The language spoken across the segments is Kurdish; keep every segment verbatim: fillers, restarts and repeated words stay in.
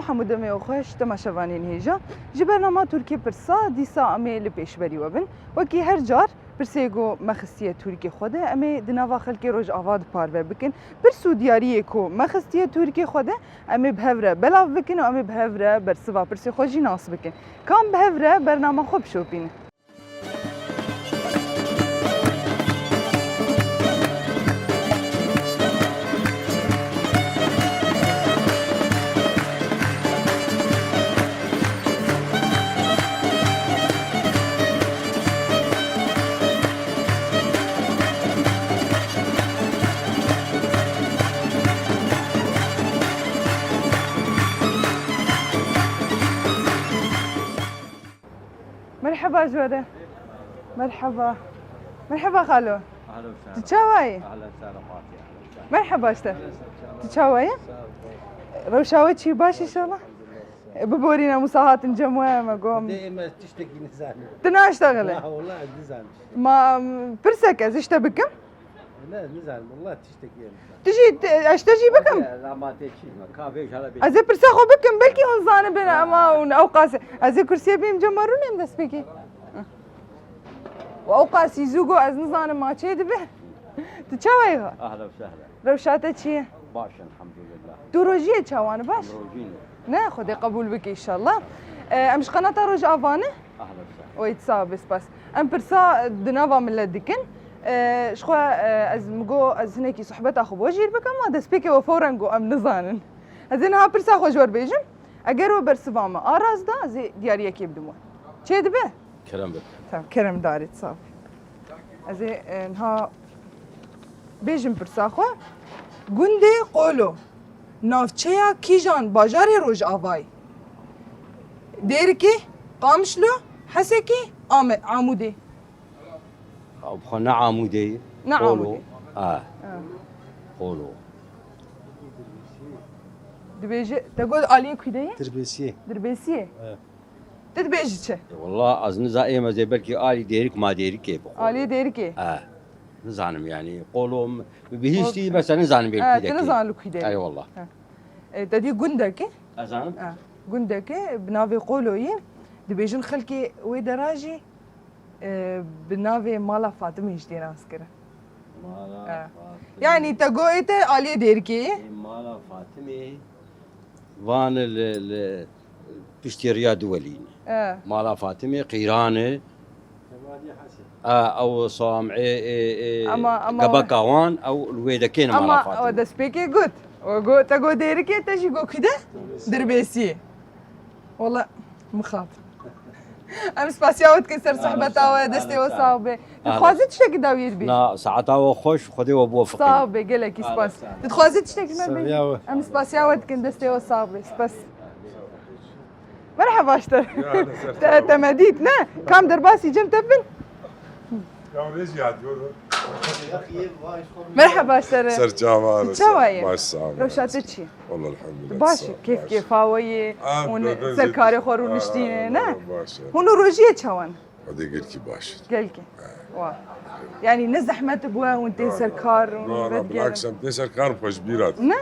Hemû demê we xweş, temaşevanên hêja. Ji bernama Tirkî Pirsa dîsa em ê li pêşberî we bin. Wekî her car pirsê ku me xistiye Tirkî xwe de, em ê di nava xelkê Rojava de parve bikin. Pirs û diyariyê ku me xistiye Tirkî xwe de, em ê bi hev re belav bikin û em ê bi hev re bersiva pirsê xwe jî nas bikin. Kam bi hev re bernama xwe bişopîne? Merheba ji we re. Merheba. Merheba xalo. Ahlen Tu sahlen. Çawa yî? Ahlen sahlen Fatih, ahlen sahlen. Merheba işte. Tu çawa yî? Rewşa we çî baş inşallah. E, biborîne Musa hatin cem we me gom. Dê me tiştekî nizanim. Tu naştexile. Ya, wala ez nizanim. Ma, m, pirsek ez işte bikim. Ne, nizanim, wala tiştekî em nizanim. Tu jî, te- ez te jî bikim. Ama te çî, ma, kavê jala bê. Ez ê pirsa xwe bikim, belkî hûn zanibin, ama hûn ew qas. Ez ê kursiyê bêm cem me rûnêm destpêkê. Û ew qasî zû got, ez nizanim ma çê dibe. Tu çawa yî? Ahla ve sehla. Rewşa te çi ye? Baş, elhamdulillah. Tu rojiyê çawan baş? Rojî ne. Ne, Xwedê qebûl bike înşallah. E, em ji qenata Rojava ne? Ahla ve sehla. Wê, sax be, spas. Em pirsa di nava millet dikin. E, ji xwe, e, ez mi got, ez hinekî sohbeta xwe bi we jî bikim, ma destpêkê we fewren got, em nizanin. Ez ê niha pirsa xwe ji we bêjim. Eger we bersiva me a rast da, ez ê diyariyekê bidim we. Çê dibe? Kerem bike. Tamam, kerem darê, sağ ol. Ez ê, e, niha bêjim pirsa xwe. Gundê Qolo navçeya kîjan bajarê Rojavayê? Dêrikê, Qamişlo, Hesekê, Ame-, Amûdê. Ew bi xwe ne Amûdê ye. Ne Qolo. Amûdê. A. Ha. Qolo. Dibêje, te got aliyê ku de ye? Dirbêsiyê. Dirbêsiyê? E. Tu dibêjî çi? E, wela ez niza êm ez ê belkî alî Dêrik ma Dêrikê bi xwe. Aliyê Dêrikê? E. Nizanim yani. Qolo m-, bi bihiştî Qol- mesela nizanim belkî E, tu dekê. Nizanim li ku de ye? Ey wela. Ha. E, te dî gundekê? Ez zanim. E, gundekê bi navê Qolo ye. Dibêjin xelkê wê dera jî E, bi navê Mala Fatimê jî tê naskirin. Mala E. Fatimê. Yani te go ê te aliyê Dêrikê ye? E, Mala Fatimê van li, li piştî riya Duwelî ne. E. Mala Fatimê qîran e. E, ew Sam'ê, e, e, Ama, ama Gebeka wan, ew li wê dekê ne Mala Ama Fatimê. Ew destpêkê got. O go, te go Dêrikê, te jî go kide? Dirbêsiyê. Wala, mixabin. Em spasiya we dikin ser sohbeta we, destê we sax be. Dixwazî tiştekî dawiyê dibêjî? Na, saeta we xweş, Xwedê we biwefiqin. Sax be, gelekî spas. Dixwazî tiştekî me bêjî? Em spasiya we dikin, destê we sax be. Spas. Merheba ji te. Te, te me dît, ne? Kam derbasî cem te bin? Ya rêzî hatiyor. Merheba ji te re. Ser çava. Tu çawa ye? Baş sağ ol. Rewşa te çi? Wallah elhamdülillah. Baş, kêf kêfa we ye. Hûn ser karê xwe rûniştîne, ne? Hûn û rojiyê çawan? Xwedê gelkî baş. Gelkî. Wa. Yani ne zehmet bû hûn tên ser kar û No, no, bilakis em tên ser kar xwe ji bîr hat. Ne?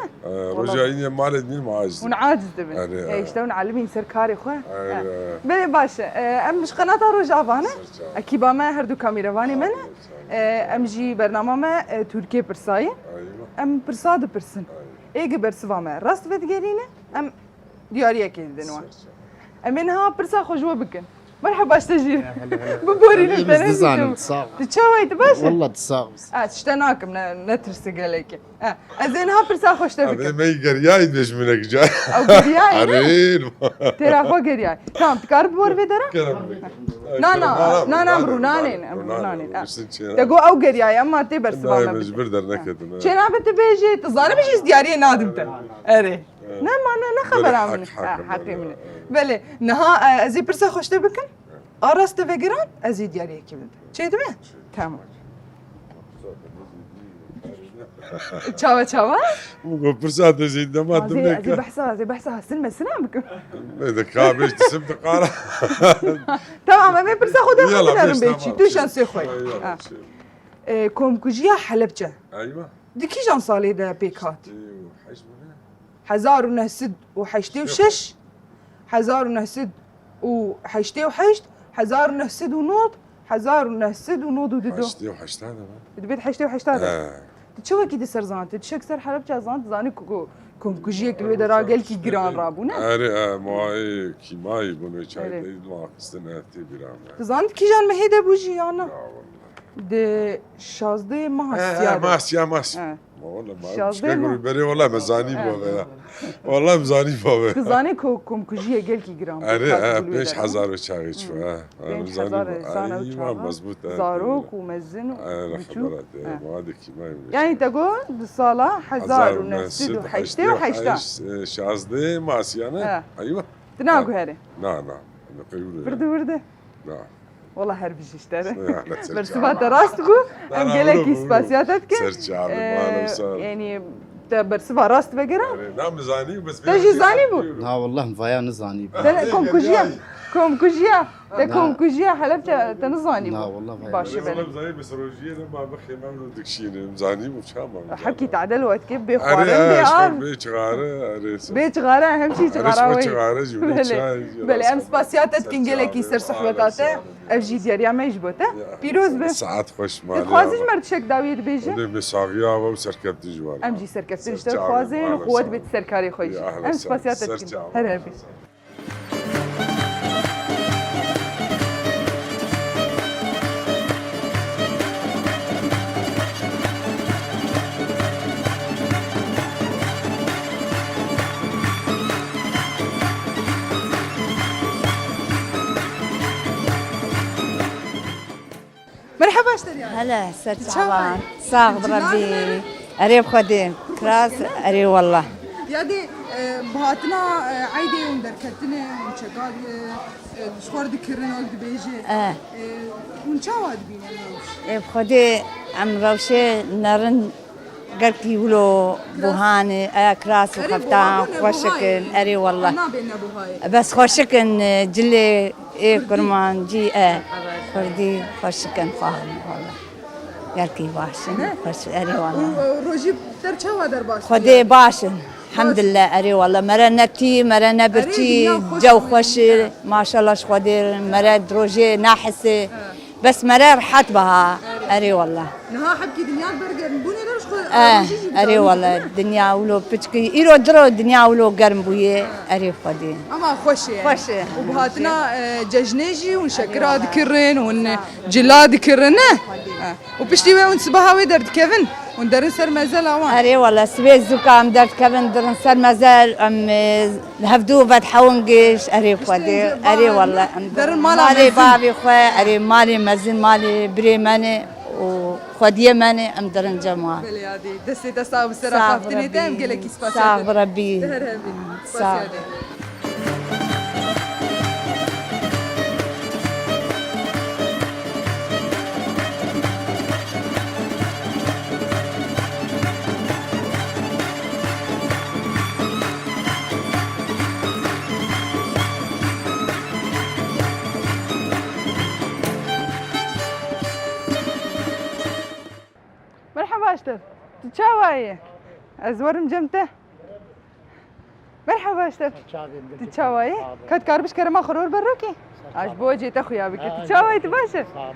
Roja yine malê din ma aciz. Hûn aciz dibin. E, işte hûn alimîn ser karê xwe. Belê baş e. Em ji qenata Rojava ne? Ekîba me her du kamîrevanê me ne? E, em jî bernama me, e, Tirkiyê pirsa ye. Em pirsa dipirsin. Ê gi bersiva me rast vedigerîne, em diyariyekê didin wan. Em ê niha pirsa xwe ji we bikin. Merheba ji te jî. Biborînin te ne dîtim. Tu çawa yî, tu baş e? Wallah tu sax bî. Ez ji te nakim, ne, netirse gelekî. Ha, ez ê niha pirsa xwe ji te bikim. Em ê geriyayî dibêjim hinek ca. Ew geriyayî ne? Erê. Têra xwe geriyayî. Tamam, tu kar bibor vê dera? Kerem bike. Na, na, na, na, em rûnanên, em rûnanên. Te got ew geriyayî, ema tê bersiva me bike. Ji bir derneketin. Çênabe tu bêjî, tu zanibî jî ez diyariyê nadim te. Erê. Ne ma ne, ne xebera min e. Ha, heqê min e. Belê, niha, e, ez ê pirsa xwe ji te bikim. A rast te vegiran, ez ê diyariyekê bidim. Çê dibe? Tamam. Çawa, çawa? Û go pirsa te jî dema Ez ê, ez ê dimneke. Behsa, ez ê behsa hestin mesina bikim. Ne de ka bêj disim diqara. Tamam, em ê pirsa xwe de Yala, xwe binerim bêj, bê çî. Tamam. Tu şansê xwe. Yala, yala. E, komkujiya Helebçe. Eywa. Di kîjan salê de pêk hat? Hezar û neh sed û heştê û şeş. Hezar û neh sed û heştê û heşt, hezar û neh sed û nod, hezar û neh sed û nod û du. Heştê û heşta de be. Dibêt heştê û heşta de. He. Tu çi wekî di ser zan? Tu tişek ser Helebça zan, tu zanî ku, ku komkujiyek li wê dera gelkî giran rabû, ne? Erê, e, ma ê kîmayî bûn wê çayê Erê. Te dît ma xistin ev tê bîra me. Tu zanî kîjan mehê de bû jî, ya na? Ya wallah. Di şazdeh meha He, siya he, de. Meha siya, meha siya. He. Ma wala ma Şazdeh tiştek mah. Berê wala me zanî He. Bavê ya. Wala me zanî bavê. Tu zanî ku komkujiye gelkî giran bû. Erê, he, pênc hezar û çaxê çû, he. Pênc hezar û çaxê. Ay, ma mezbût, he. Zarok û mezin û biçûk. He, xeberat, he. Ma de kîmayê. Yani te got di sala hezar û neh sed û heştê û heşt, e, şazdeh meha siya ne? He. Eywa. Tu naguherî? Na, na. Ne qeywû. Virdi, virdi. Na. Wala her bijî ji te re. Bersiva te rast bû. Em gelekî spasiya te dikin. Serçavê, Ee, mala sağ ol. Yani te bersiva rast vegera. Erê, na, min zanî, bes Te jî zanî bû? Na, wallah, min vaya nizanî bû. Te komkujiya, komkujiya, te komkujiya Helebçe te nizanî bû. Na, wallah, vaya. Baş e, belê. Wallah, zanî, bes rojiyê de ma bixême min dikşînim, zanî bû, çawa min Hekî tadel wetke bê xwarin, bê av. Bê çixare, erê. Bê çixare, hem çî çixara wê. Belê. Belê, em spasiya te dikin gelekî ser sohbeta te. Ev jî diyariya me ji bo te. Ya. Pîroz be. Saet xweş malê. Dixwazî ji me re tişek dawiyê dibêje? Hûn ê saxiya we û serkeftin ji we re. Em jî serkeftin ji te dixwazin û quwet bê serkarê xwe jî. Em spasiya te dikin. Her her bî. Merheba ji te re. Hele, ser çavan. Sax bi Rebî. Erê bi Xwedê. Kiraz, erê wallah. Yadê, e, bi hatina, e, eydê hûn derketine, hûn çeka, e, e, ji xwe re dikirin, wek dibêje. E. E, hûn çawa dibînin rewş? Ê bi Xwedê em rewşê nerin gelkî wilo buhanê, e, kiras û xeftan xweşik in. Erê wallah. Bes xweşik in, e, cilê ê kurmancî, e, kurdî xweşik in, xwarin wallah. Gelkî baş in, xweş, erê wallah. Û, e, rojî der çawa derbas Xwedê baş in. Hemdillah, erê wallah. Mere ne tî, mere ne birçî, cew xweş e. Maşallah ji Xwedê, mere di rojê nahise. Bes mere rehet biha. Erê wallah. Niha hebkî dinya bergerm bûnê der ji xwe. Eh, rojî jî erê wallah. Dinya wilo piçkî. Îro diro dinya wilo germ bûye. Erê Xwedê. Ama xweş e. Xweş e. Û bi hatina, e, cejnê jî hûn şekira dikirin, hûn cila dikirin, ne? Û piştî wê hûn sibeha wê derdikevin, hûn derin ser mezela wan. Erê wele, sibê zûka em derdikevin, dirin ser mezel, em, e, hevdû vedhewin giş, erê Xwedê, erê wele, em derin mala mezin. Malê bavê xwe, erê malê mezin, malê birê me ne û xwediyê me ne, em derin cem wan. Belê yadî, destê te sax bi ser axaftinê te, em gelekî spasiya te. Sax bi Rebî. Te her hevî. Sax. Spasiya te. Merheba ji te. Tu çawa yî? Ez werim cem te. Merheba ji te. Çavê min. Tu çawa yî? Sağ ol. Ka dikaribî ji kerema xwe rol ber rokî? Ser çavan. Ji bo cê te xuya bike. Ha, tu çawa yî, tu baş î? Sağ ol.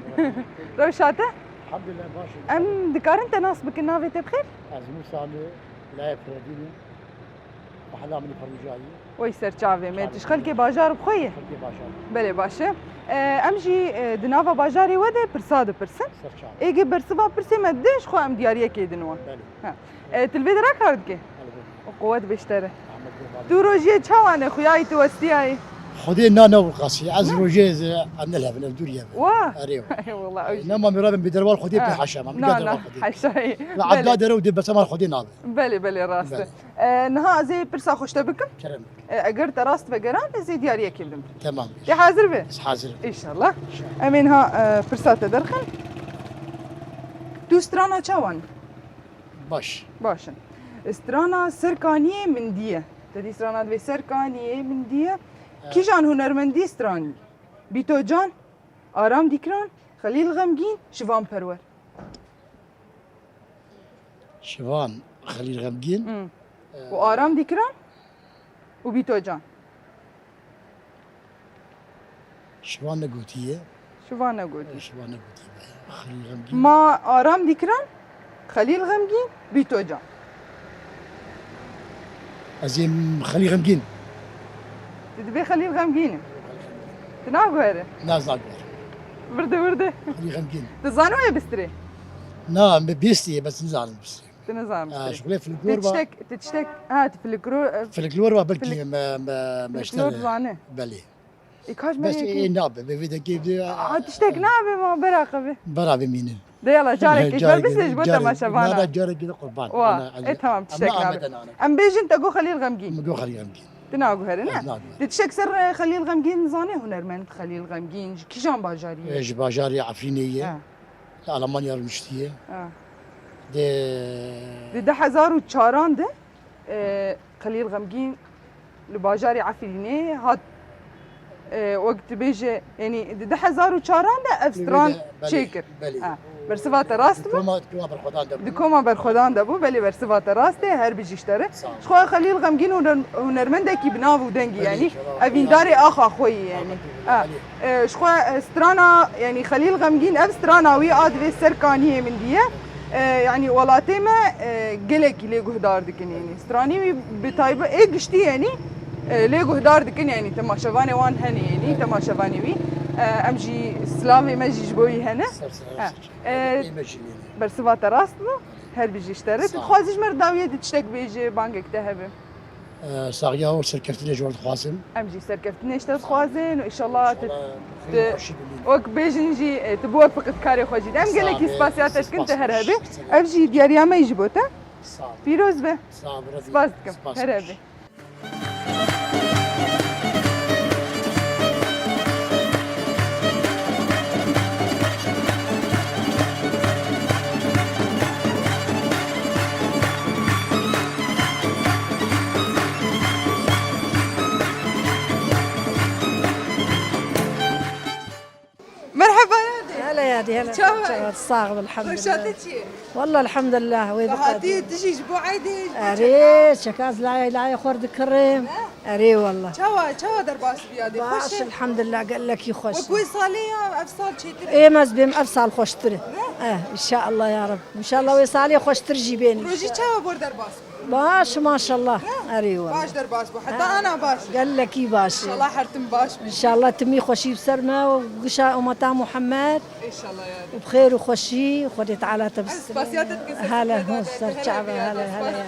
Rewşa te? Elhamdülillah, baş im. Em dikarin te nas bikin, navê te bi xêr? Ez Musa me, layê Firedînê. Mahela min Firmîjayê. Wey ser çavê me. Tu ji xelkê bajar bi xwe yî? Xelkê bajar. Belê, baş e. E, em jî, e, di nava bajarê we de pirsa dipirsin. Ser çavê. Êgê bersiva pirsê me didin, ji xwe em diyariyekê din wan. Belê. Ha. E, tu li vê dera kar dike? Belê. Û quwet bê ji te re. Ahmet Bey, belê. Tu rojiyê çawa ne, xuya yî, tu westiyayî? Xwedê na ne qasî. Ez rojiyê ez, em ne levin, ev dûr ye. Wa? Erê. Eyvallah, ew jî. Nema mirabin bi derwar Xwedê pê haşa, ma, na, na, derwar Xwedê. Haşayî. La abla dere û de besa mal Xwedê nabe. Belê, belê, rast e. Belê. E, niha ez ê pirsa xwe ji te bikim. Kerem. E, eger te rast vegeran, ez ê diyariyekê bidim. Temam. Tê hazir be? Ez hazir im. Înşallah. Înşallah. Em ê niha, e, pirsa te derxin. Tu strana çawan? Baş. Baş in. Strana Serkaniyê min diye. Te dî strana divê Serkaniyê min diye. Evet. Kîjan hunermendî stranî? Bîto Can, Aram Dîkran, Xelîl Xemgîn, Şivan Perwer. Şivan, Xelîl Xemgîn. Hmm. Ee, û Aram Dîkran û Bîto Can. Şivan Negotiye. Şivan Negotiye. Şivan Negotiye. Xelîl Xemgîn. Ma Aram Dîkiran, Xelîl Xemgîn, Bîto Can. Ez ê Xelîl Xemgîn. Tu dibê Xelîl Xemgîn e. Tu naguhere. Na, ez naguherim. Wirde wirde. Xelîl Xemgîn. Tu zanî wê bistirê? Na, me bêstî ye, bes nizanim bistirê. Tu nizanim bistirê. Ha, şixulê folklor va. Tu tiştek, tu tiştek, ha, tu folklor, e, folklor va belkî flik-, me, me, me folklor işte zanî. Belê. Ê, kaç me bes ê, ê, nabe, be vê dekê de, a, tiştek nabe ma beraxe be. Bera bimînin. De yala, carekê ji me bisê ji bo temaşevana. Nana, carekê de qurban. Wa, ê, tamam, tiştek nabe. Em bêjin te got Xelîl Xemgîn. Min got Xelîl Xemgîn. Tu naguhere, ne? Ez naguherim. Di tiştek ser, e, Xelîl Xemgîn zanê, hunermend Xelîl Xemgîn ji kîjan bajarî ye? E, ji bajarê Efrînê ye. Ha. Li Almanya rûniştiye. Ha. De. Di du hezar û çaran de, e, Xelîl Xemgîn li bajarê Efrînê hat, e, wek dibêje, yanî di du hezar û çaran de ev stran çêkir. Belê, belê. Ha, bersiva te rast bû. Di koma, di koma berxwedan de bû. Di koma berxwedan de bû, belê bersiva te rast e, her bijî ji te re. Sağ ol. Ji xwe Xelîl Xemgîn huner-, hunermendekî bi nav û dengî, belê, yanî evîndarê axa xwe yî, yanî. Ha. Belê. E, ji xwe, e, strana, yanî Xelîl Xemgîn, ev strana wî a divê ser kaniyê min diye. E, yanî welatê me, e, gelekî lê guhdar dikin, yanî stranî wî bi taybet ê giştî, yanî, e, lê guhdar dikin, yanî temaşevanê wan hene, yanî temaşevanê wî. E, em jî silavê me jî ji bo wî hene. Ser, ser, e, ser. E, bersiva te rast bû, her bijî ji te re. Sağ ol. Tu dixwazî ji me re dawiyê di tiştek bêjî, bangek te hebe? E, saxiya û serkeftinê ji we dixwazim. Em jî serkeftinê ji te dixwazin û înşallah tu, tu wek bêjin jî, e, tu bi wek fiqitkarê xwe jî. Em gelekî spasiya te dikin, tu her hebî. Ev jî diyariya me yî ji bo te. Pîroz be. Spas dikim. Her hebî. Merheba yadê. Hele yadê, hele. Çawa? Çawa, sağ ol, elhamdülillah. Xweşa te çi ye? Wallah, elhamdülillah, wê bi qadê. Hatî dijî ji bo eydê, ji bo çeka? Erê, çeka ez layê, layê xwe dikirim. Ne? Erê, wallah. Çawa, çawa derbas bî yadê? Xweş e? Baş, elhamdülillah, gelekî xweş. Wek wê salê ya ev sal çêtir e? Ê, ez bêm ev sal xweştir e. Ne? Eh, înşallah ya Reb. Înşallah wê salê xweştir jî bên. Rojî çawa bor derbas bû? Baş, maşallah. Erê, wallah. Baş derbas bû. Heta ana baş. Gelekî baş. Înşallah her tim baş bî. Înşallah timî xweşî bi ser me û gişa ummeta Muhammed. Înşallah ya Reb. Û bi xêr û xweşî Xwedê Teala te bistire. Ez spasiya te dikim. Hele, hûn ser çava, hele, hele ya.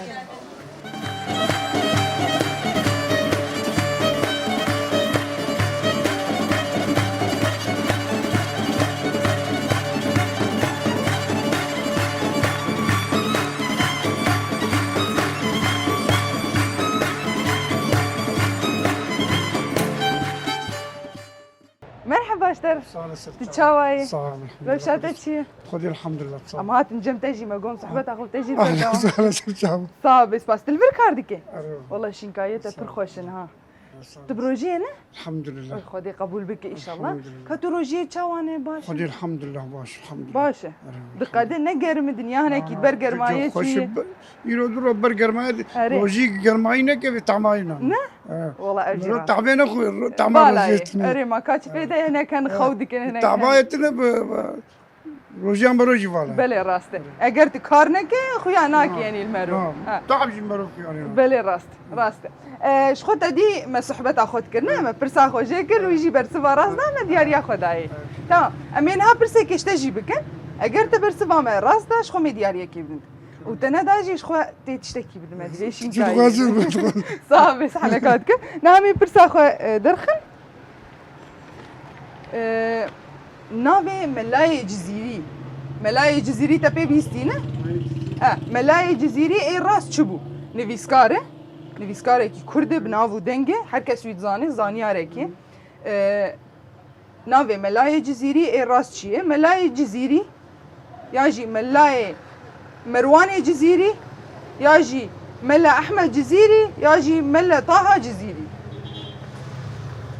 Merheba ji te re. Sağ olasın. Tu çawa yî? Sağ olun. Rewşa te çi ye? Xwedê elhamdülillah. Sağ ol. Em hatin cem te jî me got sohbeta xwe te jî. Sağ olasın, çawa. Sağ ol, spas. Tu li vir kar dikî? Wala şînkayê te pir xweş in ha. Tu bi rojiyê ne? Elhamdülillah. Xwedê qebûl bike înşallah. Elhamdülillah. Ka tu rojiyê çawa ne, baş e? Xwedê elhamdülillah baş, elhamdülillah. Baş e. Diqede ne germ e dinya, hinekî ber germayê çûye. Îro du roj ber germayê, rojî germayî neke vê tamayî ne. Ne? Wala ev jî rast. Tahbê ne xwe, tama rojê tine. Erê ma kaçî pê de hinek hen xew dikin, hinek hen. Tabayê tine bi, bi, rojiyan bi rojî vala. Belê rast e. Eger tu kar neke, xuya nake yanî li mero. Tab jî mero xuya nake. Belê rast, rast e. E, ji xwe te dî me sohbeta xwe dikir, ne? Me pirsa xwe jê kir, wî jî bersiva rast da, me diyariya xwe dayê. Tamam. Em ê niha pirsekê ji te jî bikin. Eger te bersiva me rast da, ji xwe me diyariyekê bidin. Û te neda jî ji xwe tê tiştekî bidime, divê şînkayê. Sağ be, sahneka dikim. Niha em ê pirsa xwe, e, derxin. E, navê Melayê Cizîrî. Melayê Cizîrî te pê bîstî ne? E, Melayê Cizîrî ê rast çi bû? Nivîskar e. Nivîskarekî kurd e, bi nav û deng e. Her kes wî dizane, zanyarek e. E, Navê Melayê Cizîrî ê rast çi ye? Melayê Cizîrî, ya jî Melayê Merwanê Cizîrî, ya jî Mela Ehmed Cizîrî, ya jî Mela Taha Cizîrî.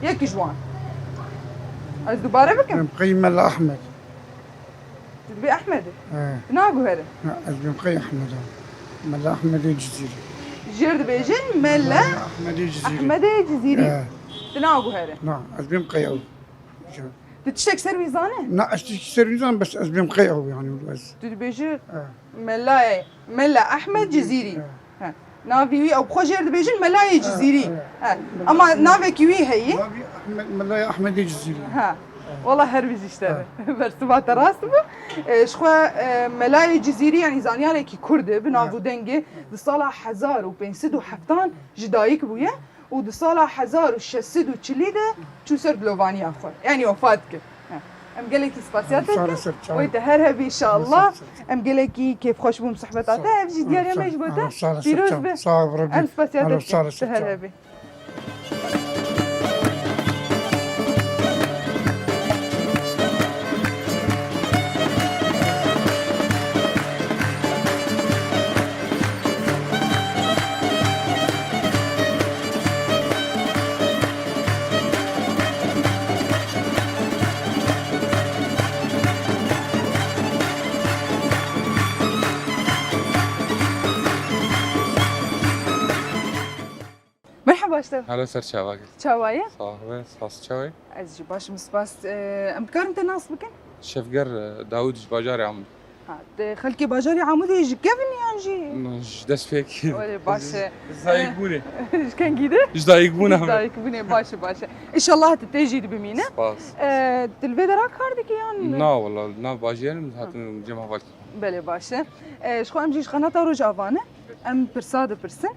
Yek ji wan. Ez dubare bikim? Em qey Mela Ehmed. Tu dibê Ehmed e? He. Tu naguhere? Na, ez bêm qey Ehmed e. Mela Ehmedê Cizîrî. Jêr dibêjin Mela Ehmedê Cizîrî. Ehmedê Cizîrî. He. Tu naguhere? Na, ez bêm qey ew. Tu tiştek ser wî zane? Na, ez tiştek ser wî zanim, bes ez bêm qey ew, yani, ez. Tu dibêjî Melayê, Mela Ehmed Cizîrî. He. Navî wî ew bi xwe jê re dibêjin Melayê Cizîrî. He. Ama navekî wî heye. Navî Ehmed, Melayê Ehmedê Cizîrî. Ha. Wala her bijî ji te re. Bersiva te rast bû. E, ji xwe, e, Melayê Cizîrî, yanî zanyarekî Kurd e, bi nav û dengê, di sala hezar û pênc sed û heftan ji dayik bûye û di sala hezar û şeş sed û çilî de çû ser dilovaniya xwe. Yanî wefat kir. He. Em gelekî spasiya te dikin. Wê te her hebî inşallah. Em gelekî kêfxweş bûn bi sohbeta te. Ev jî diyariya me ji bo te. Pîroz be. Em spasiya te dikin. Tu her hebî. Merheba ji te. Helo ser çava gel. Çawa ye? Sax be, spas çawa ye? Ez jî baş im, spas. E, em dikarin te nas bikin? Şevger, e, Dawûd ji bajarê Amûd. Ha, te xelkê bajarê Amûdê ji kevin yan jî? Ji destpêkê. Wele baş e. Ji dayikbûnê. Ji kengî de? Ji dayikbûnê. Ji dayikbûnê, baş e, baş e. Înşallah tu tê jî dibimîne. Spas. E, tu li vê dera kar dikî yan? Na wala, nav bajêr im, hatim cem hevalkî. Belê baş e. E, ji xwe em jî ji qenata Rojava ne. Em pirsa dipirsin.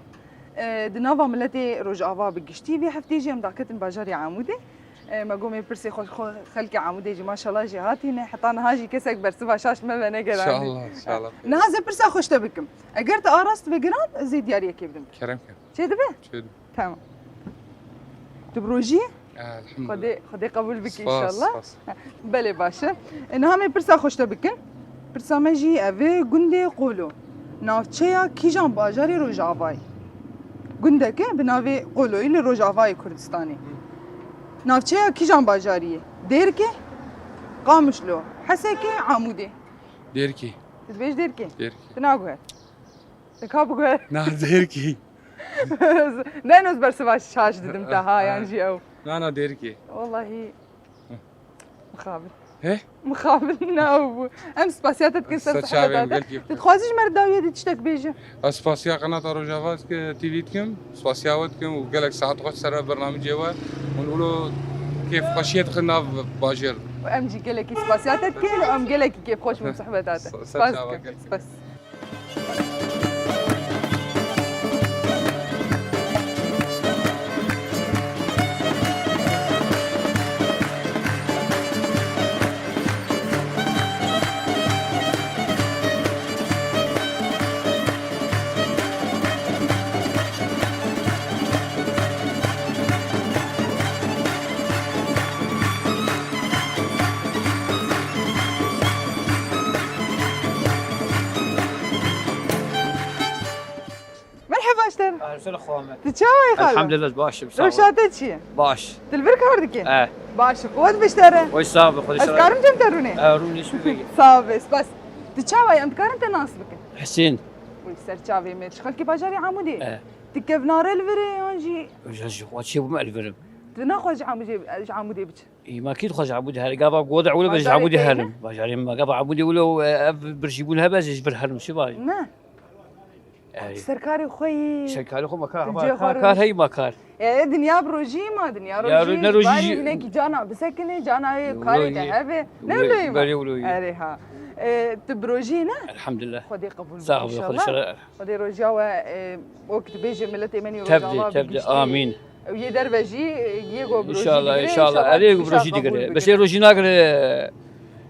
E, di nava miletê Rojava bi giştî, vê heftê jî em daketin bajarê Amûdê. E, me got em ê pirsê xwe, xwe xelkê Amûdê jî maşallah jê hatîne. Heta niha jî kesek bersiva şaş me venegerandî. Înşallah, înşallah. E, niha ez ê pirsa xwe ji te bikim. Eger tu arast vegiran, ez ê diyariyekê bidim. Kerem ke. Çê dibe? Çê dibe. Tamam. Tu bi rojî ye? Elhamdulillah. Xwedê, Xwedê qebûl bike înşallah. Spas, spas. Belê baş e. E, niha em ê pirsa xwe ji te bikin. Pirsa me jî ev e, gundê Qolo navçeya kîjan bajarê Rojavayê? Gundeke bi navê Qoloyî li Rojavayê Kurdistanê. Navçeya kîjan bajarî ye? Dêrkê, Qamişlo, Hesekê, Amûdê? Dêrkê. Tu dibêj Dêrkê? Dêrkê. Tu naguher. Te ka biguher? Na, Dêrkê. Ne, ez bersiva şaş didim te ha, yan jî ew. Na, na, Dêrkê. Wallahî. Mixabin. He? Mixabin ne ew bû. Em spasiya te dikin ser seheta te. Tu dixwazî ji me re dawiyê de tiştek bêje? Ez spasiya qenata Rojava dike, T V dikim. Spasiya we dikim û gelek saet xweş ser bernamecê we. Hûn wilo kêfxweşiyê dixin nav bajêr. Em jî gelekî spasiya te dikin û em gelekî kêfxweş bûn sohbeta te. Spas dikim. Spas. Merheba ji te re. Erzul xwe me. Tu çawa yî xalo? Elhamdulillah, baş im, sağ ol. Rewşa te çi ye? Baş. Tu li vir kar dikî? E. Baş, quwet be ji te re. Oy, sağ ol, Xwedê. Ez karim cem te rûnê? E, rûnê şûnê. Sağ ol, spas. Tu çawa yî? Em dikarin te nas bikin? Hüseyin. Oy, ser çavê me. Tu xelkê bajarê Amûdê? E. Tu kevnare li vir e yan jî? Yan jî xwe çê bûme li vir im. Tu naxwazî ji Amûdê, ji Amûdê biçî? Î, ma kî dixwaze Amûdê here? Gava Godê wilo be ji Amûdê herim. Bajarê me gava Amûdê wilo, e, ev birjîbûn hebe ez ê ji vir herim, çi bajim? Ne. Erê. Serkarê xwe yî. Serkarê xwe ma kar, kar, kar heyî ma kar. E, dinya bi rojî ma, dinya rojî. Ya, ne rojî jî. Wînekî cana bisekine, cana wê karê te hebe. Ne wilo yî ma. Erê ha. E, tu bi rojî ne? Elhamdulillah. Xwedê qebûl bike înşallah. Sağ ol, Xwedê şer. Xwedê rojiya we, e, wek dibêje miletê me nî rojava bi giştî. Tevde, tevde. Amîn. Ew yê derve jî, e, yê ku bi rojî digire, înşallah, înşallah, erê ku bi rojî digire. Bes ê rojî nagire,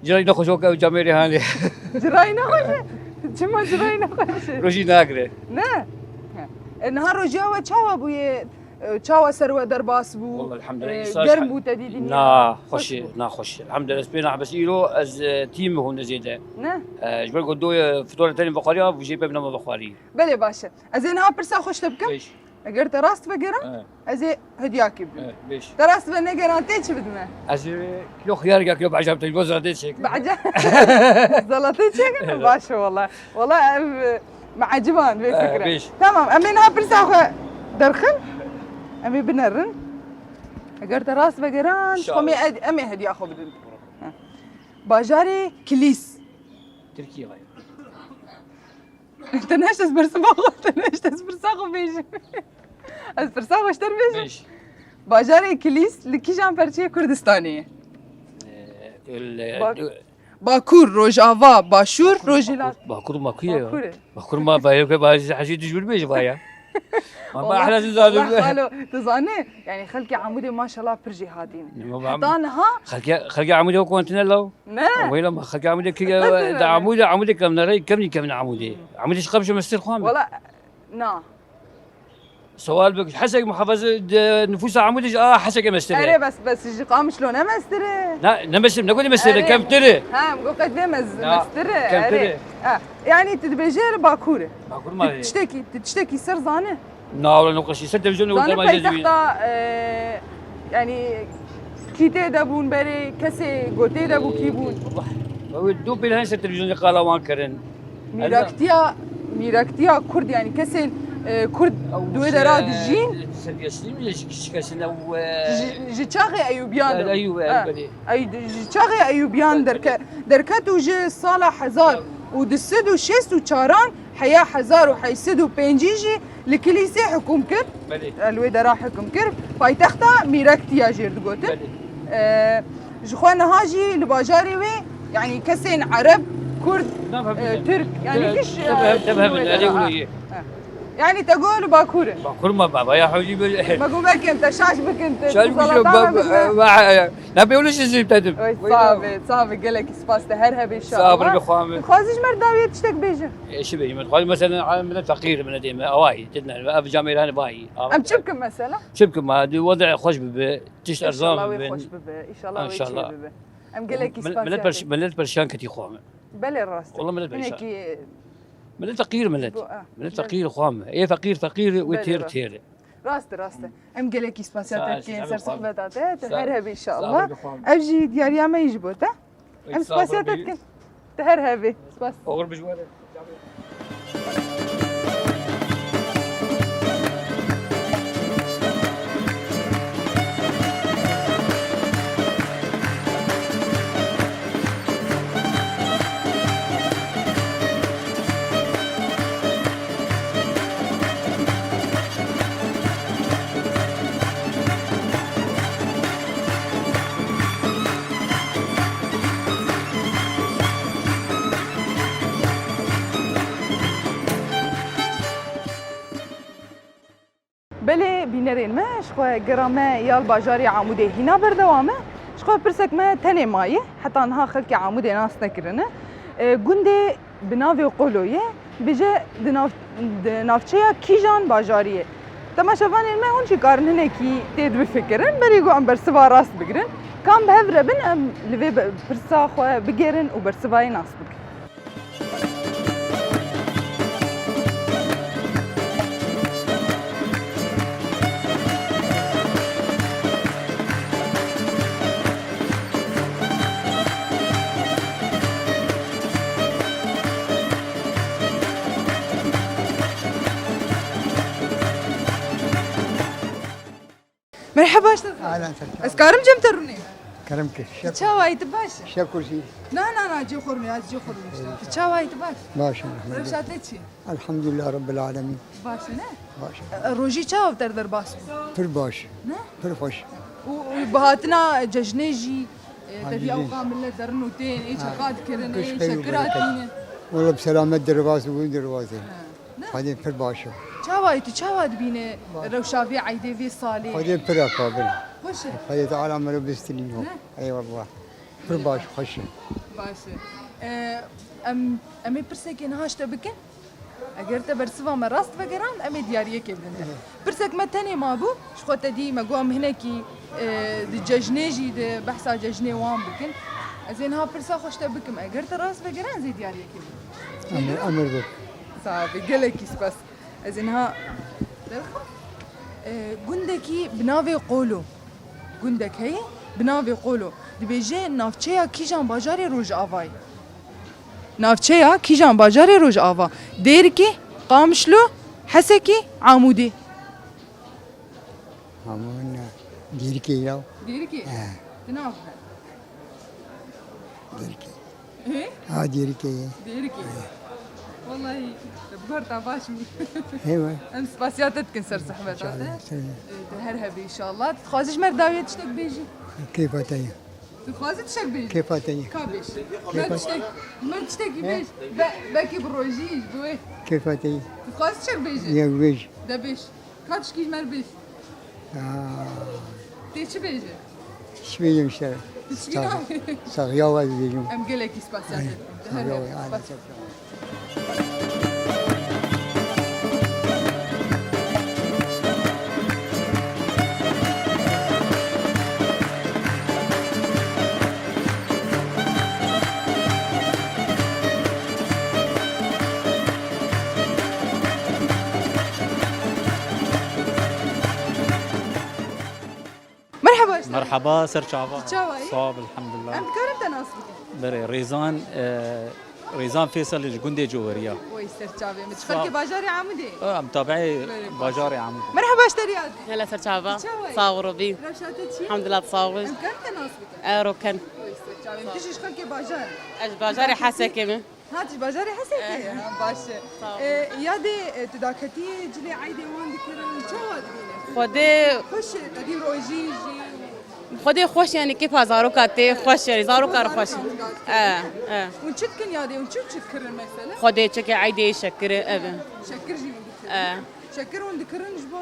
cirayî nexweş weke ew camêrê hanê. Cirayî nexweş e? Çima cirayî nexweş e? Rojî nagire. Ne? E, niha rojiya we çawa bûye? E, çawa ser we derbas bû? Wallahî, elhamdulillah, e, germ bû te dîtî? Na, xweş e, na xweş e. Elhamdulillah, ez pê nahbes îro ez, e, tîm hûn zêde. Ne? E, ji ber ku doye fitore tenê vexwariya, jê pê bi nama vexwarî. Belê baş e. Ez ê niha pirsa xwe ji te bikim. Pêş. Eger te rast vegera, he, ez ê hediyakê bidim. He, bêş. Te rast venegeran tê çi bidime? Ez ê kilo xiyar ya kilo becam te, bo zelatê çêkim. Becam. Zelatê çêkim? Evet. Baş e wala. Wala ev, e, me eciban vê fikre. He, bêş. Tamam, em ê niha pirsa xwe derxin. Em ê binerin. Eger te rast vegeran, ji xwe me ed-, em ê hediya xwe bidin. Heh. Bajarê Kilîs. Tirkiye vay. Te neşt ez pirsa xwe, te neşt ez pirsa xwe bêjim. Ez pirsa xwe ji te re bêjim. Bêj. Bajarê Kilîs li kîjan perçeyê Kurdistanê ye? Ee, öyle, Bak. Bakur, Rojava, Başûr, Rojhilat. Bakur, Bakur, Bakur ya. Bakur e. Bakur ma, ba, yok, ba, hacı düzgün bir şey var ya. Ama Allah, ahla siz zaten. Allah, alo, tu zane, yani xelkê Amûdê maşallah pir jêhatî ne. Heta niha. Xelkê, xelkê Amûdê o kontine law. Ne. Weyla ma, xelkê Amûdê ki, da Amûdê, Amûdê kemne rey, kemnî kemne Amûdê. Amûdê şiqam şu mestir xwan. Wala, na. Sewal bik, hesek muhafaza de nüfusa Amûdê ji a hesek mestir e. Erê, bes, bes, ji Qamişlo ne mestir e? Na, ne mestir, ne gotî mestir e, kemtir e. Ha, min got qet vê mez-, mestir e, kemtir e. Ha, yani tu dibêjê li Bakur e. Bakur ma. Tu tiştekî, tu tiştekî ser zane. Na, wala ne qeşî, ser televîzyonê. Zane paytexta, e, yani kî tê de bûn berê, kesê go tê de bû kî bûn? Wah, wê du pêl her ser televîzyonê qala wan kirin. Mîraktiya, mîraktiya Kurd, yani kesên, e, Kurd di wê dera dijîn. Serkeştî mi şikestin ew, e, ji, ji çaxê Eyûbiyan de. Eyûb, ha, belê. Ey, ji çaxê Eyûbiyan derke-, derket û ji sala hezar û du sed û şêst û çaran heya hezar û heyt sed û pêncî jî li Kilîsê hikûm kir. Belê. Li wê dera hikûm kir. Paytexta Mîraktiya jêr digotin. Belê. E, Ji xwe niha jî li bajarê wê, yani kesên Ereb, Kurd, e, Tirk, yani giş, e, tevhem, tevhem, yani wê. Yani te got li Bakur e. Bakur ma baba ya hocî böyle. Me got belkî em te şaş bikin, te şaş bikin, ba-, ba-, ba-, ne böyle şey zîp dedim. Oy, sağ be, sağ be, gelekî spas te her hebe inşallah. Sağ ol, bi xwe me. Xwazî ji me re dawiyê tiştek bêjin. E, şi bêjim, xwazî mesela, millet feqîr, millet ême, awayî, dinle, ev camêran vayî. Em çi bikin mesela? Çi bikim, ma, di wede xweş bibe, tişt erzan bibe. İnşallah wê xweş bibe, inşallah wê çê bibe. Em gelekî spasiya dikin. Millet perş-, millet perişan ketî xwe me. Belê rast e. Wala millet perişan. Hinekî millet feqîr millet. Millet feqîr xwe me. Ê feqîr feqîr, wê têr têr. Rast e, rast e. Em gelekî spasiya te dikin ser sohbeta te, tu her hebî inşallah. Ev jî diyariya me yî ji bo te. Em spasiya te dikin. Tu her hebî. Spas. Oxir bi ji we re. Belê bînerên me, ji xwe gera me ya li bajarê Amûdê hîna berdewam e. Ji xwe pirsek me tenê maye, heta niha xelkê Amûdê nas nekirine. E, gundê bi navê Qolo ye, bêje di nav-, di navçeya kîjan bajarî ye? Temaşevanên me hûn jî karin hinekî tê de bifikirin, berî ku em bersiva rast bigirin. Ka em bi hev re bin, em li vê be-, pirsa xwe bigerin û bersivayê nas bikin. Merheba, ji te re. Ahlan, serkan. Ez karim cem te rûnê? Kerem ke. Tu çawa yî, tu baş î? Şekur jî. Na, na, na, cê xwe rûnê, ez cê xwe rûnê. Tu çawa yî, tu baş î? Baş, elhamdülillah. Rewşa te çi? Elhamdülillah Rabbil Alemin. Baş î, ne? Baş. E, rojî çawa te re derbas bû? Pir baş. Ne? Pir xweş. Û, û bi hatina cejnê jî, e, te dî ewqa millet derin û tên, ê çeqa dikirin, ê şekira tînin. Wala bi selamet derbas bû, derbas e. Ha. Ne? Xwedê pir baş e. Çawa yî tu, çawa dibîne rewşa vê eydê vê salê? Xwedê pir e qabil. Xweş e. Xwedê Teala me re bistînî ho. Ne? Eyvallah. Pir baş, xweş e. Baş e. E, em, em ê pirsekê niha ji te bikin. Eger te bersiva me rast vegeran, em ê diyariyekê bidin te. Evet. Pirsek me tenê mabû, ji xwe te dî me got em hinekî, e, di cejnê jî, di behsa cejnê wan bikin. Ez ê niha pirsa xwe ji te bikim. Eger te rast vegeran, ez ê diyariyekê bidim. Emir, emir bik. Sax be, gelekî spas. Ez ê niha derxim. E, gundekî bi navê Qolo. Gundek heye, bi navê Qolo. Dibêje navçeya kîjan bajarê Rojavayê? Navçeya kîjan bajarê Rojava? Dêrikê, Qamişlo, Hesekê, Amûdê. Hemû ne. Dêrikê ya. Dêrikê? He. Di nav he? Dêrikê. He? Ha, Dêrikê ye. Dêrikê. He. Wallahî, bi gor te baş bû. Hê we. Em spasiya te dikin ser zehmeta te. Sağ ol, sağ ol. Ee, tu her hebî inşallah. Tu dixwazî ji me re dawiyê tiştek bêjî? Kêfa te ye. Tu dixwazî tiştek bêjî? Kêfa te ye. Ka bêj. Kêfa Me tiştek, me tiştekî He? bêj. Be, belkî bi rojî ji bo wê. Kêfa te ye. Tu dixwazî tiştek bêjî? Ye bêj. De bêj. Ka tişkî ji me re bêj. Aa. Tê çi bêjî? Çi bêjim işte. Tişkî Sağ, nabê. Sağ ya we bêjim. Em gelekî spasiya Ay, te dikin. Te her sağ ol, hebî. Ay, Spas. Çok sağ ol. Merhaba, işte. Merhaba, ser çava. Çava ye? Sağ ol, elhamdülillah. Em dikarin te nas bikin? Berê, Rêzan, e, Rêzan Fêsalê ji gundê Coweriya. Oy, ser çavê min. Ji Sağ ol. xelkê bajarê Amûdê? E, em tabiê Berê, baş. bajarê Amûdê. Merhaba, işte Riyad. Hele ser çava. Çava ye? Sağ ol, Rabî. Rewşa te çi? Elhamdülillah, sağ ol. Em karin te nas bikin? E, Roken. Oy, ser çavê min. Tu jî ji xelkê bajarê? Ez ji bajarê Hesekê me. Ha, tu ji bajarê Hesekê? Eh. Ha, baş e. Sağ ol. E, yadê, e, tu daketî cilê eydê wan dikirin, çawa dibîne? Xwedê Xweş e, te dî rojî jî. Xwedê xweş, yani kêfa zaroka tê xweş, yani zaroka re xweş. Zaroka re xweş. Eh, eh. Hûn çi dikin yadê? Hûn çi û çi dikirin mesela? Xwedê çekê eydê şekir e, ev e. Şekir jî hûn dikirin. Eh. Şekir hûn dikirin ji bo,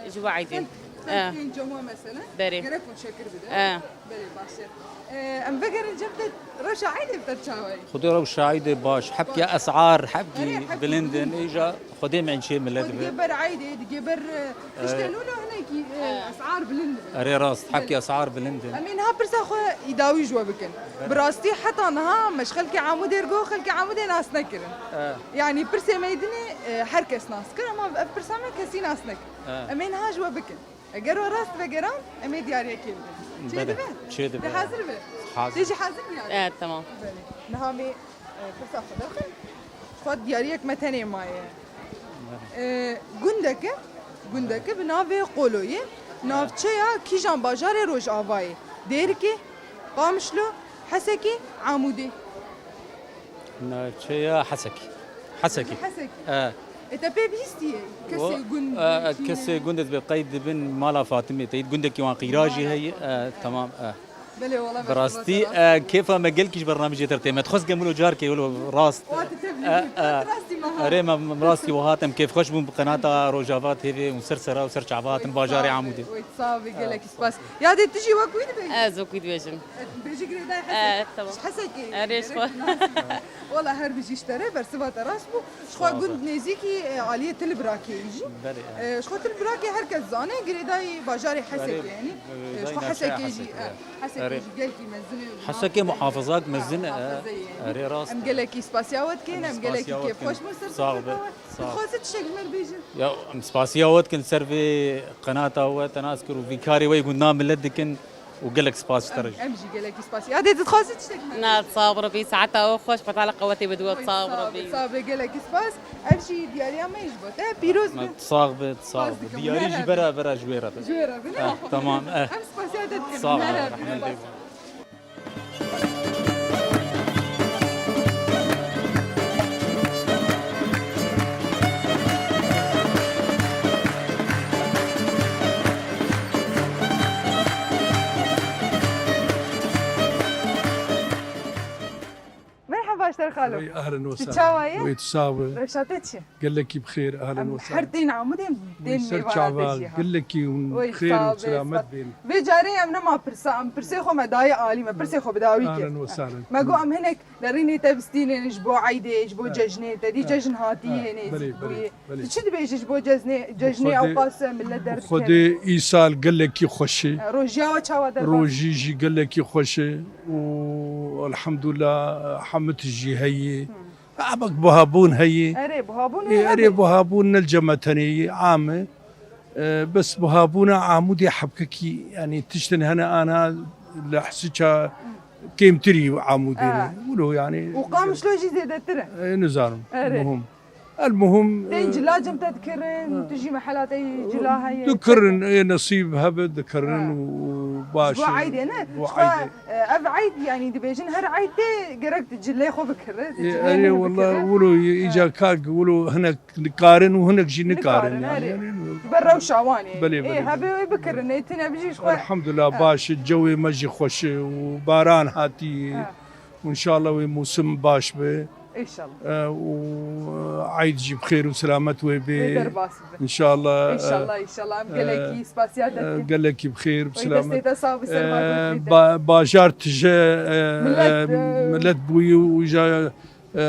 e, Ji bo eydê. xelk, Eh. xelkên cema mesela. Berê. Gerek hûn şekir bide. Eh. Belê, baş e. Ee, em vegerin cem te, rewşa eydê bi te çawa ye? Xwedê rewşa eydê baş, hebkî esar, hebkî Erê, hebkî bilind in, bilind. Îja Xwedê mençê millet Xwe be. Digê ber eydê, digê ber, e, Ee, tiştên wilo hinekî, e, esar bilind in. Erê rast, Belê. hebkî esar bilind in. Em ê niha pirsa xwe îdawî ji we bikin. Belê. Bi rastî heta niha me ji xelkê Amûdê re got, xelkê Amûdê nas nekirin. Ee. Yanî pirsê me yê dinê, e, her kes nas kir, ama ev pirsa me kesî nas nekir. Ee. Em ê niha ji we bikin. Eger we rast vegeran, em ê diyariyekê bidin. Çê Bede, dibe? çê dibe. Te hazir be? Hazir. Te jî hazir bî yani? Evet, tamam. Belê. Niha me, e, pirsa xwe derxin. Xwe diyariyek me tenê maye. E, gundeke, gundeke bi navê Qoloyê. Navçeya kîjan bajarê Rojavayê? Dêrikê, Qamişlo, Hesekê, Amûdê. Navçeya Hesekê. Hesekê. Hesekê. E. E, te pê bihîstiye? O, Kesê gund e, e, çî kesê ne? gund ez bi qeyd dibin mala Fatimê. Te gundekî wan qîra jî Mala heye. Fatimê. E, tamam. E. Belê, wala Bi rastî, e, kêfa me gelkî ji bernamê jêtir tê. Me dixwest gemilo carkê wilo rast. Wa tu tevlî. E, e. Rastî me ha. Erê me, me rastî wiha hatim kêfxweş bûn bi qenata Rojava T V û ser sera û ser çava hatin bajarê Amûdê. Oy, sağ be, gelekî spas. Yadê tu jî wek wî dibêjî? Ez wek wî dibêjim. Bêjî girêdayê Hesekê. E, tamam. Ji Hesekê. Erê, ji xwe. Wala her bijî ji te re bersiva te rast bû. Ji xwe gund nêzîkî, e, aliyê Til Birakê jî. Belê, e. E, ji xwe Til Birakê her kes zane, girêdayî bajarê Hesekê, Erê, yanî. E, ji xwe Hesekê jî, e, Hesekê jî gelkî mezin e. Hesekê muhafizak mezin e. Muhafizeyê, yanî. Erê rast. Em gelekî spasiya we dikin, em gelekî kêfxweş bûn ser sohbeta we. Sağ ol. Dixwazî tiştek ji me re bêjî? Ya, em spasiya we dikin ser vê qenata we te nas kir û vî karê we yê gundan millet dikin. û gelek spas ji te re jî. Em jî gelekî spas. Ya dê dixwazî tiştek me? Na, sağ ol Rebî, saeta we xweş, xwe Teala qewetê bidwe, sağ ol Rebî. Sağ be, gelekî spas. Ev jî diyariya me ji bo te. Pîroz be. Sağ be, sağ be. Diyarî jî bera, bera ji wê re be. Ji wê re be, ne? Eh, tamam, eh. Em spasiya te dikin. Sağ ol, rehmet bêbin. Merhaba Aşter Xalo. Wey, ahlen we sahlen. Tu çawa ye? Wey, tu sax be. Rewşa te çi? Gelekî bi xêr, ahlen we sahlen. Em her tên Amûdê em tên mêvana te jî ha. Gelekî hûn bi xêr û selamet bên. Vê carê em nema pirsa, em pirsê xwe me dayê alî, me pirsê xwe bi dawî kir. Ahlen we sahlen. Me got em hinek nerînê te bistînin ji bo eydê, ji bo cejnê, te dî cejn hatî yê nêzîk bûyî. Tu çi dibêjî ji bo cejnê, cejnê ewqas millet derdikeve? Xwedê îsal gelekî xweş e. Rojiya we çawa derbas? Rojî jî gelekî xweş e û elhamdulillah hemû tişt jî heye. Abek buhabûn heye. Erê, buhabûn heye. Erê, buhabûn ne li cem me tenê ye, am e. E, bes buhabûna Amûdê hebkekî, yanî tiştin hene ana li Hesiça kêmtirî Amûdê ne. Wilo yanî. Û Qamişlo jî zêdetir e. E, nizanim. Erê. Muhim. El muhim, Tên e, cila cem te dikirin, tu jî mehela te yî cila heye. Dikirin, ê nesîb hebe dikirin Ha. û baş Ji bo e. eydê ne? Bo Ji xwe, eydê. e, ev eyd, yanî dibêjin her eyd tê gerek tu cilê xwe bikire, tu Ê, cilê erê, nû wela, bikire. wilo, Ha. îca kak, wilo hinek nikarin û hinek jî nikarin, Nikarin, yani, erê. yani. Ji ber rewşa wan ê. Belê, Ê, belê, hebe belê. wê bikirin, ê tine bijî ji xwe. Elhamdulillah, Ha. baş e, cewê me jî xweş e û baran hatî. Ha. Înşallah wê mûsim baş be. Înşallah. E, û, e, eyd jî bi xêr û selamet wê bê. Wê derbas bibe. Înşallah, e, Înşallah, înşallah. Em e, gelekî spasiya te e, dikin. Gelekî bi xêr, bi Wê selamet. Destê te sax bi ser E, ma gotî te. ba-, bajar tije, e, Millet, e, e, millet bûyî û îja, e,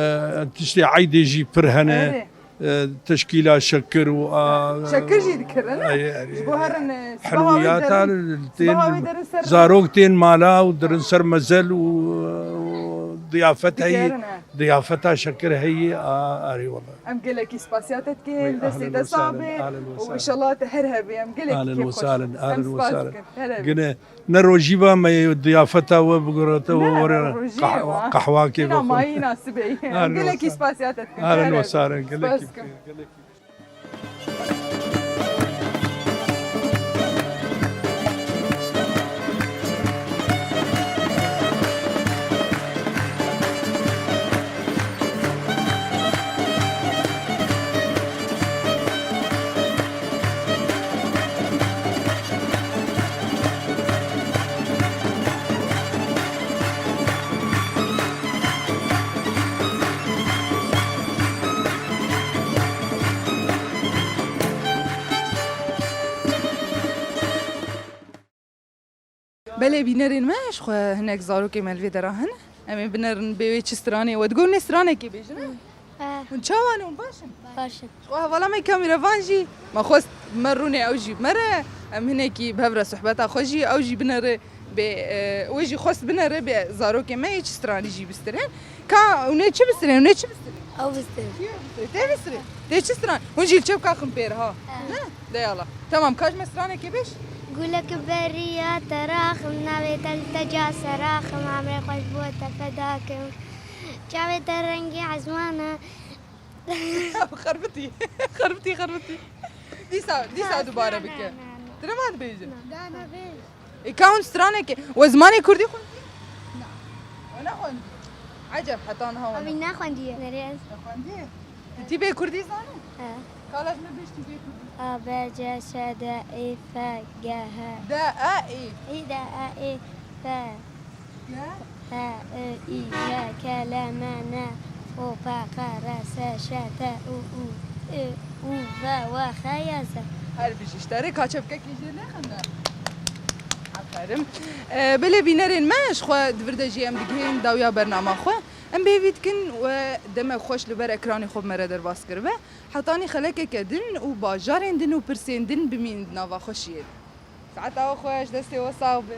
tiştê eydê jî pir hene. Erê. E, teşkîla şekir û a, Şekir jî dikirin, ne? Erê, erê, Ji bo erê. herin, e, sibaha wê Helwiyata derin, tên sibaha wê derin ser zarok tên mala û derin ser mezel û, û diyafet heyî, Digerin, he. diyafeta şekir heyî, a, erê wela. Em gelekî spasiya te dikin, Wê, destê ahlen te we sahlen, sax be ahlen we û sahlen. înşallah te her hebê em gelekî Ahlen we kêfxweş. sahlen, Em ahlen we spas sahlen. dikin, her hebê. Gine ne rojî va me diyafeta we bigorete we Ne, were rojî qah-, va. qahwakê Hîna ve xwe. mayî hîna sibê. Em Ahlen we gelekî sahlen. spasiya te dikin, Ahlen her we hebê. sahlen, Spas gelekî dikin. bixêr, gelekî bixêr. Belê bînerên me, ji xwe hinek zarokê me li vê dera hene. Em ê binerin bê wê çi stranê we digot, nê stranekê bêjin, he? He. Hûn çawa ne, hûn baş in? Baş in. Ji xwe hevala me kameravan jî, me xwest me rûnê ew jî bi me re, em hinekî bi hev re sohbeta xwe jî, ew jî binere bê, e, wê jî xwest binere bê zarokê me yê çi stranî jî bistirin. Ka hûn ê çi bistirin, hûn ê çi bistirin? Ew bistirin. Kî bistirin? Tê bistirin. Tê çi stran? Hûn jî li çepka xin pêr ha. He. Ne? De yala. Tamam, ka ji me stranekê bêj. Gulek beriya te raxim, navê te li te ca seraxim, emrê xweş bo te feda kim. Çavê te rengê ezman e. Xerbitî. Xerbitî, xerbitî. Dîsa, dîsa Na, dubare na, bike. na, na, na. Tu nema dibêjin? Na. Da, na, bêj. Ê, ka hûn stranekê. We zimanê kurdî xwendî? Na. We nexwendî? Eceb, heta niha we Evî ne- nexwendiye. Nereye? Nexwendî? Tu tîbê kurdî zanî? He. Kala ji min bêj tîbê kurdî. A, B, C, Ş, D, E, F, G, H. D, E, E. E, D, E, E, F. G. H, I, J, K, L, M, N, O, P, Q, R, S, Ş, T, U, U, I, U, V, W, X, Y, Z. Her bijî ji te re ka çepkekê jê lêxin de. Aferin. E, belê bînerên me, ji xwe di vir de jî em digihên dawiya bernama xwe. Em bi hêvî dikin we demek xweş li ber ekranê xwe bi me re derbas kiribe. Hetanî xelekeke din û bajarên din û pirsên din bimînin di nava xweşiyê de. Saeta we xweş, destê we sax be.